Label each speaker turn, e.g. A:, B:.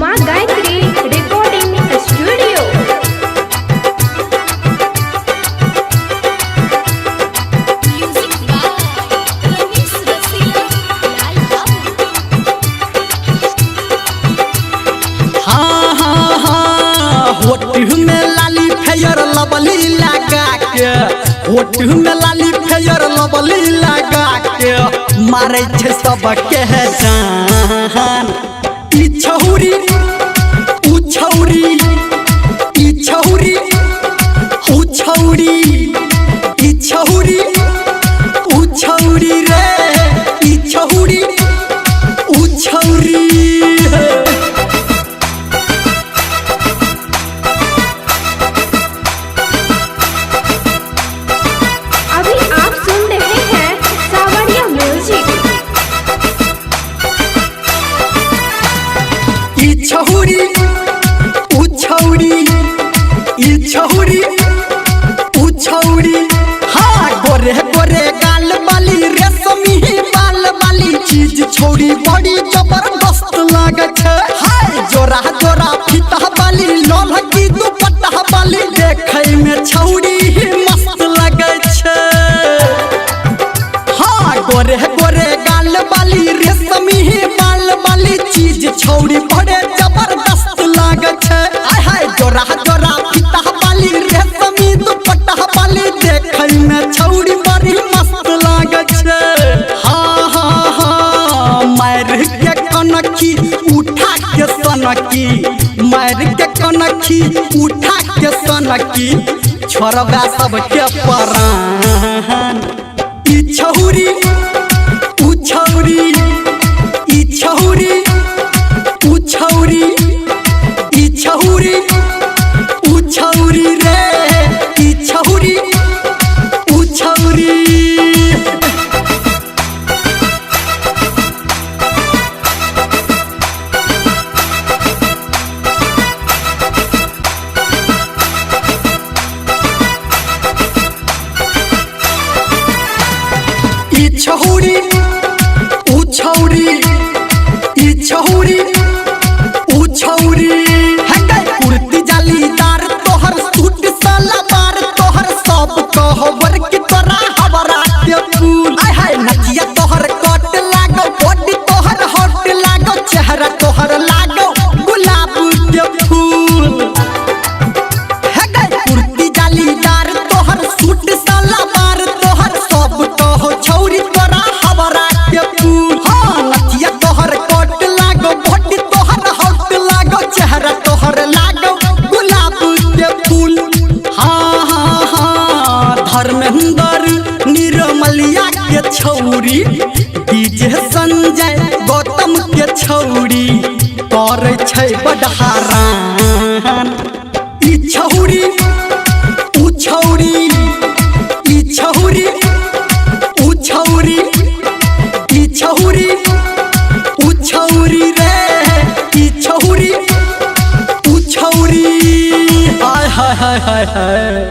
A: माँ Gayatri recording studio.
B: Music by Ramesh Rasila Lal बाबू।
C: हाँ हाँ हाँ, होठ में लाली फेयर लबली लगा के, होठ में लाली फेयर लबली लगा के मारे छै सबके जान। ई छौरी ऊ छौरी, ई छौरी ऊ छौरी, ई छौरी ऊ छौरी रे, ई छौरी ऊ छौरी।
A: अभी आप सुन रहे हैं सावरिया म्यूजिक।
C: ई छौरी ऊ छौरी, ई छौरी ऊ छौरी। हाँ गोरे गोरे गाल वाली रेशमी बाल वाली चीज छौरी बड़ी जबरदस्त लागै छै। हाय जोरा जोरा फीता वाली लोलकी दुपट्टा वाली देखै में छौरी ही मस्त लागै छै। हाँ गोरे गोरे गाल वाली रेशमी बाल वाली चीज छौरी बड़े जबरदस्त लागै छै। आय हाय जोरा जोरा फीता वाली रेशमी दुपट्टा वाली देखै में छौरी बड़ी मस्त लागै छै। हाँ हाँ हाँ, मार के कनखी उठा के सनकी, मार के कनखी उठा के सनकी छोड़बा सबके परान। ई छौरी ऊ छौरी, ई छौरी ऊ छौरी, ई छौरी ऊ छौरी रे, ई छौरी ऊ छौरी। ई छौरी ऊ छौरी, ई छौरी ऊ छौरी। हे गै कुर्ती जालीदार तोहर सूट सलवार तोहर सब कहबर की तोरा हवरा के फूल। आय हाय नथिया तोहर कट लागो, बॉडी तोहर हॉट लागो, चेहरा तोहर लागो गुलाब के फूल। हे गै कुर्ती जालीदार तोहर सूट सलवार तोहर सब कहो छौरी तोरा हवरा के फूल। हाँ नथिया तोहर कट लागो, बॉडी तोहर हॉट लागो, चेहरा तोहर लागो गुलाब के फूल। हाँ हाँ हाँ, धर्मेंद्र निर्मलिया के छौरी, डीजे संजय गौतम के छौरी करै छै बड हरान। ई छौरी ऊ छौरी, ई छौरी ऊ छौरी, ई छौरी ऊ छौरी रे, ई छौरी ऊ छौरी। हाय हाय हाय हाय हाय।